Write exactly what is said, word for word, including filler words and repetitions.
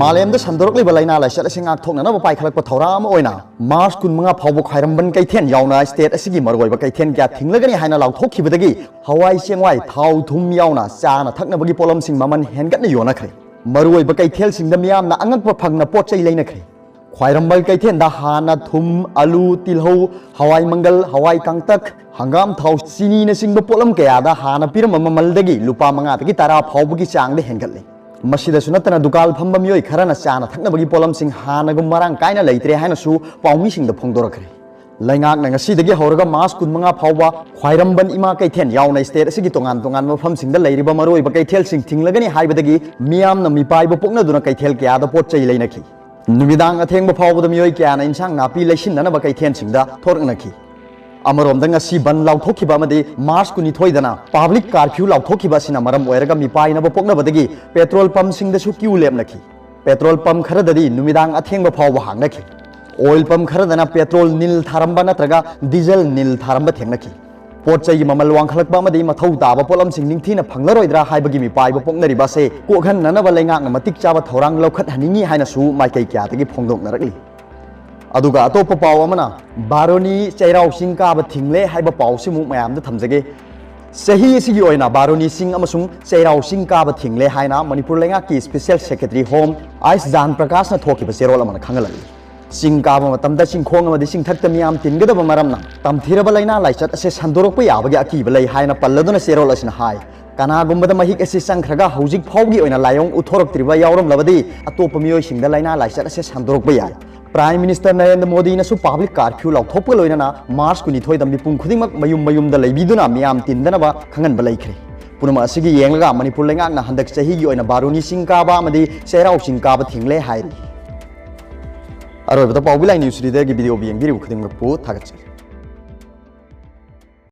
ꯃꯥꯂꯦꯝꯗ ꯁꯟꯗꯣꯔꯛꯂꯤꯕ ꯂꯥꯏꯅꯥ ꯂꯥꯏꯆꯠ ꯑꯁꯤ ꯉꯥꯛꯊꯣꯛꯅꯅꯕ ꯄꯥꯏꯈꯠꯂꯛꯄ ꯊꯧꯔꯥꯡ ꯑꯃ ꯑꯣꯏꯅ ꯃꯥꯔꯆ ꯀꯨꯟꯃꯉꯥ ꯐꯥꯎꯕ ꯈ꯭ꯋꯥꯏꯔꯝꯕꯟ ꯀꯩꯊꯦꯜ ꯌꯥꯎꯅ ꯁ꯭ꯇꯦꯠ ꯑꯁꯤꯒꯤ ꯃꯔꯨꯑꯣꯏꯕ ꯀꯩꯊꯦꯜ ꯀꯌꯥ ꯊꯤꯡꯂꯒꯅꯤ ꯍꯥꯏꯅ ꯂꯥꯎꯊꯣꯛꯈꯤꯕꯗꯒꯤ ꯍꯋꯥꯏ ꯆꯦꯡꯋꯥꯏ, ꯊꯥꯎ ꯊꯨꯝ ꯌꯥꯎꯅ ꯆꯥꯅ ꯊꯛꯅꯕꯒꯤ ꯄꯣꯠꯂꯝꯁꯤꯡ ꯃꯃꯜ ꯍꯦꯟꯒꯠꯅ ꯌꯣꯟꯅꯈ꯭ꯔꯦ꯫ ꯃꯔꯨꯑꯣꯏꯕ ꯀꯩꯊꯦꯜꯁꯤꯡꯗ ꯃꯤꯌꯥꯝꯅ ꯑꯉꯛꯄ ꯐꯪꯅ ꯄꯣꯠ ꯆꯩ ꯂꯩꯅꯈ꯭ꯔꯦ꯫ ꯈ꯭ꯋꯥꯏꯔꯝꯕꯟ ꯀꯩꯊꯦꯜꯗ ꯍꯥꯟꯅ ꯊꯨꯝ, ꯑꯂꯨ, ꯇꯤꯜꯍꯧ, ꯍꯋꯥꯏ ꯃꯪꯒꯜ, ꯍꯋꯥꯏ ꯀꯥꯡꯇꯛ, ꯍꯪꯒꯥꯝ ꯊꯥꯎ, ꯆꯤꯅꯤꯅꯆꯤꯡꯕ ꯄꯣꯠꯂꯝ ꯀꯌꯥꯗ ꯍꯥꯟꯅ ꯄꯤꯔꯝꯕ ꯃꯃꯜꯗꯒꯤ ꯂꯨꯄꯥ ꯃꯉꯥꯗꯒꯤ ꯇꯔꯥ ꯐꯥꯎꯕꯒꯤ ꯆꯥꯡꯗ ꯍꯦꯟꯒꯠꯂꯦ꯫ ꯃꯁꯤꯗꯁꯨ ꯅꯠꯇꯅ ꯗꯨꯀꯥꯟ ꯐꯝꯕ ꯃꯤꯑꯣꯏ ꯈꯔꯅ ꯆꯥꯅ ꯊꯛꯅꯕꯒꯤ ꯄꯣꯠꯂꯝꯁꯤꯡ ꯍꯥꯟꯅꯒꯨꯝ ꯃꯔꯥꯡ ꯀꯥꯏꯅ ꯂꯩꯇ꯭ꯔꯦ ꯍꯥꯏꯅꯁꯨ ꯄꯥꯎꯃꯤꯁꯤꯡꯗ ꯐꯣꯡꯗꯣꯔꯛꯈ꯭ꯔꯦ꯫ ꯂꯩꯉꯥꯛꯅ ꯉꯁꯤꯗꯒꯤ ꯍꯧꯔꯒ ꯃꯥꯔꯆ ꯀꯨꯟꯃꯉꯥ ꯐꯥꯎꯕ ꯈ꯭ꯋꯥꯏꯔꯝꯕꯟ ꯏꯃꯥ ꯀꯩꯊꯦꯜ ꯌꯥꯎꯅ ꯁ꯭ꯇꯦꯠ ꯑꯁꯤꯒꯤ ꯇꯣꯉꯥꯟ ꯇꯣꯉꯥꯟꯕ ꯃꯐꯝꯁꯤꯡꯗ ꯂꯩꯔꯤꯕ ꯃꯔꯨꯑꯣꯏꯕ ꯀꯩꯊꯦꯜꯁꯤꯡ ꯊꯤꯡꯂꯒꯅꯤ ꯍꯥꯏꯕꯗꯒꯤ ꯃꯤꯌꯥꯝꯅ ꯃꯤꯄꯥꯏꯕ ꯄꯣꯛꯅꯗꯨꯅ ꯀꯩꯊꯦꯜ ꯀꯌꯥꯗ ꯄꯣꯠ ꯆꯩ ꯂꯩꯅꯈꯤ꯫ ꯅꯨꯃꯤꯗꯥꯡ ꯑꯊꯦꯡꯕ ꯐꯥꯎꯕꯗ ꯃꯤꯑꯣꯏ ꯀꯌꯥꯅ ꯏꯟꯁꯥꯡ ꯅꯥꯄꯤ ꯂꯩꯁꯤꯟꯅꯅꯕ ꯀꯩꯊꯦꯜꯁꯤꯡꯗ ꯊꯣꯔꯛꯅꯈꯤ꯫ ꯑꯃꯔꯣꯝꯗ ꯉꯁꯤ ꯕꯟ ꯂꯥꯎꯊꯣꯛꯈꯤꯕ ꯑꯃꯗꯤ ꯃꯥꯔꯆ ꯀꯨꯟꯅꯤꯊꯣꯏꯗꯅ ꯄꯥꯕ꯭ꯂꯤꯛ ꯀꯥꯔꯐ꯭ꯌꯨ ꯂꯥꯎꯊꯣꯛꯈꯤꯕ ꯑꯁꯤꯅ ꯃꯔꯝ ꯑꯣꯏꯔꯒ ꯃꯤꯄꯥꯏꯅꯕ ꯄꯣꯛꯅꯕꯗꯒꯤ ꯄꯦꯇ꯭ꯔꯣꯜ ꯄꯝꯁꯤꯡꯗꯁꯨ ꯀ꯭ꯌꯨ ꯂꯦꯞꯅꯈꯤ꯫ ꯄꯦꯇ꯭ꯔꯣꯜ ꯄꯝ ꯈꯔꯗꯗꯤ ꯅꯨꯃꯤꯗꯥꯡ ꯑꯊꯦꯡꯕ ꯐꯥꯎꯕ ꯍꯥꯡꯅꯈꯤ꯫ ꯑꯣꯏꯜ ꯄꯝ ꯈꯔꯗꯅ ꯄꯦꯇ꯭ꯔꯣꯜ ꯅꯤꯜ ꯊꯥꯔꯝꯕ ꯅꯠꯇ꯭ꯔꯒ ꯗꯤꯖꯜ ꯅꯤꯜ ꯊꯥꯔꯝꯕ ꯊꯦꯡꯅꯈꯤ꯫ ꯄꯣꯠ ꯆꯩꯒꯤ ꯃꯃꯜ ꯋꯥꯡꯈꯠꯂꯛꯄ ꯑꯃꯗꯤ ꯃꯊꯧ ꯇꯥꯕ ꯄꯣꯠꯂꯝꯁꯤꯡ ꯅꯤꯡꯊꯤꯅ ꯐꯪꯂꯔꯣꯏꯗ꯭ꯔꯥ ꯍꯥꯏꯕꯒꯤ ꯃꯤꯄꯥꯏꯕ ꯄꯣꯛꯅꯔꯤꯕ ꯑꯁꯤ ꯀꯣꯛꯍꯟꯅꯅꯕ ꯂꯩꯉꯥꯛꯅ ꯃꯇꯤꯛ ꯆꯥꯕ ꯊꯧꯔꯥꯡ ꯂꯧꯈꯠꯍꯟꯅꯤꯡꯏ ꯍꯥꯏꯅꯁꯨ ꯃꯥꯏꯀꯩ ꯀꯌꯥꯗꯒꯤ ꯐꯣꯡꯗꯣꯛꯅꯔꯛꯂꯤ꯫ ꯑꯗꯨꯒ ꯑꯇꯣꯞꯄ ꯄꯥꯎ ꯑꯃꯅ ꯕꯥꯔꯨꯅꯤ ꯆꯩꯔꯥꯎ ꯆꯤꯡ ꯀꯥꯕ ꯊꯤꯡꯂꯦ ꯍꯥꯏꯕ ꯄꯥꯎꯁꯤꯃꯨꯛ ꯃꯌꯥꯝꯗ ꯊꯝꯖꯒꯦ꯫ ꯆꯍꯤ ꯑꯁꯤꯒꯤ ꯑꯣꯏꯅ ꯕꯥꯔꯨꯅꯤ ꯆꯤꯡ ꯑꯃꯁꯨꯡ ꯆꯩꯔꯥꯎ ꯆꯤꯡ ꯀꯥꯕ ꯊꯤꯡꯂꯦ ꯍꯥꯏꯅ ꯃꯅꯤꯄꯨꯔ ꯂꯩꯉꯥꯛꯀꯤ Special Secretary Home ꯑꯥꯏꯁ ꯖꯥꯟ ꯄ꯭ꯔꯀꯥꯁꯅ ꯊꯣꯛꯈꯤꯕ ꯆꯦꯔꯣꯜ ꯑꯃꯅ ꯈꯪꯍꯜꯂꯛꯂꯤ꯫ ꯆꯤꯡ ꯀꯥꯕ ꯃꯇꯝꯗ ꯆꯤꯡꯈꯣꯡ ꯑꯃꯗꯤ ꯆꯤꯡꯊꯛꯇ ꯃꯤꯌꯥꯝ ꯇꯤꯟꯒꯗꯕ ꯃꯔꯝꯅ ꯇꯝꯊꯤꯔꯕ ꯂꯥꯏꯅꯥ ꯂꯥꯏꯆꯠ ꯑꯁꯤ ꯁꯟꯗꯣꯔꯛꯄ ꯌꯥꯕꯒꯤ ꯑꯀꯤꯕ ꯂꯩ ꯍꯥꯏꯅ ꯄꯜꯂꯗꯨꯅ ꯆꯦꯔꯣꯜ ꯑꯁꯤꯅ ꯍꯥꯏ, ꯀꯅꯥꯒꯨꯝꯕꯗ ꯃꯍꯤꯛ ꯑꯁꯤ ꯆꯪꯈ꯭ꯔꯒ ꯍꯧꯖꯤꯛ ꯐꯥꯎꯒꯤ ꯑꯣꯏꯅ ꯂꯥꯏꯑꯣꯡ ꯎꯠꯊꯣꯔꯛꯇ꯭ꯔꯤꯕ ꯌꯥꯎꯔꯝꯂꯕꯗꯤ ꯑꯇꯣꯞꯄ ꯃꯤꯑꯣꯏꯁꯤꯡꯗ ꯂꯥꯏꯅꯥ ꯂꯥꯏꯆꯠ ꯑꯁꯤ ꯁꯟꯗꯣꯔꯛꯄ ꯌꯥꯏ꯫ Prime Minister ꯅꯔꯦꯟꯗ꯭ꯔ ꯃꯣꯗꯤꯅꯁꯨ ꯄꯥꯕ꯭ꯂꯤꯛ ꯀꯥꯔꯐ꯭ꯌꯨ ꯂꯥꯎꯊꯣꯛꯄ ꯂꯣꯏꯅꯅ ꯃꯥꯔꯆ ꯀꯨꯟꯅꯤꯊꯣꯏꯗ ꯃꯤꯄꯨꯝ ꯈꯨꯗꯤꯡꯃꯛ ꯃꯌꯨꯝ ꯃꯌꯨꯝꯗ ꯂꯩꯕꯤꯗꯨꯅ ꯃꯤꯌꯥꯝ ꯇꯤꯟꯗꯅꯕ ꯈꯪꯍꯟꯕ ꯂꯩꯈ꯭ꯔꯦ꯫ ꯄꯨꯝꯅꯃꯛ ꯑꯁꯤꯒꯤ ꯌꯦꯡꯂꯒ ꯃꯅꯤꯄꯨꯔ ꯂꯩꯉꯥꯛꯅ ꯍꯟꯗꯛ ꯆꯍꯤꯒꯤ ꯑꯣꯏꯅ ꯕꯥꯔꯨꯅꯤ ꯆꯤꯡ ꯀꯥꯕ ꯑꯃꯗꯤ ꯆꯩꯔꯥꯎ ꯆꯤꯡ ꯀꯥꯕ ꯊꯤꯡꯂꯦ ꯍꯥꯏꯔꯤ꯫ ꯑꯔꯣꯏꯕꯗ ꯄꯥꯎꯕꯤ ꯂꯥꯏ ꯅ꯭ꯌꯨꯁ ꯔꯤꯗꯔꯒꯤ ꯚꯤꯗꯤꯑꯣꯕꯨ ꯌꯦꯡꯕꯤꯔꯤꯕ ꯈꯨꯗꯤꯡꯃꯛꯄꯨ ꯊꯥꯒꯠꯆꯔꯤ꯫